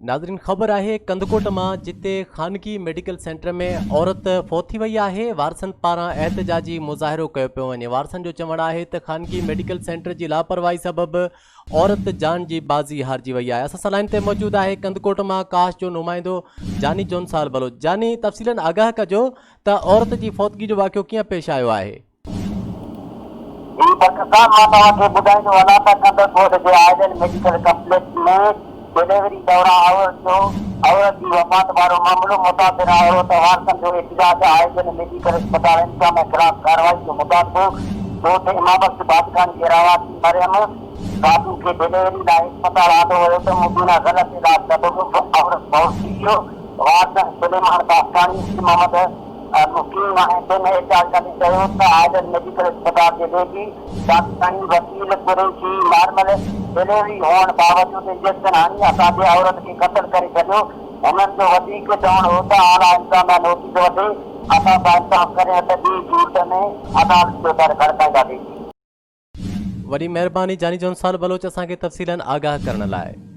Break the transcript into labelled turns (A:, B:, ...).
A: ناظرين خبر آهي ڪنڌڪوٽ مان جتي خانگي ميڊيڪل سينٽر ۾ عورت فوت ٿي وئي آهي وارثن پاران احتجاجي مظاهرو ڪيو پيو وڃي وارثن جو چوڻ آهي ته خانگي ميڊيڪل سينٽر جي لاپرواهي سبب عورت جان جي بازي هارجي وئي آهي اسان سان لائن تي موجود آهي ڪنڌڪوٽ مان ڪاش جو نمائندو جاني جونسال بلوچ جاني تفصيلن آگاهه ڪجو ته عورت جي فوتگي جو واقعو ڪيئن پيش آيو آهي.
B: جي ڊاڪٽر صاحب مان توهان کي ٻڌائيندو هلان ته ڪنڌڪوٽ جي آئيڊل ميڊيڪل ڪمپليڪس ۾ ڊليوري دوران عورت جو عورت جي وفات وارو معاملو متاثره عورت وارثن جو احتجاج آئيڊل ميڊيڪل اسپتال انتظاميه خلاف ڪارروائي جو مطالبو ڳوٺ امام بخش بادڪاڻي جي رهواسي مريم دادو کي ڊليوري لاء اسپتال آندو ويو ته مبينا غلط علاج سبب عورت فوت ٿي ويو وارثن سليمان بادڪاڻي علي محمد مقيم ۽ ٻين احتجاج ڪندي چيو ته آئيڊل ميڊيڪل اسپتال جي ويجهي ڊاڪٽرياڻي وڪيل قريشي نارمل ڊليوري هئڻ باوجود انجيڪشن هڻي اسان جي عورت کي قتل ڪري ڇڏيو، هنن جو وڌيڪ چوڻ هو ته اعليٰ انتظاميا نوٽيس وٺي اسان سان انصاف ڪري نه ته ٻي صورت ۾ عدالت جو در کڙڪائينداسين.
A: وڏي مهرباني جاني جونسال بلوچ اسان کي تفصيلن آگاهه ڪرڻ لاء.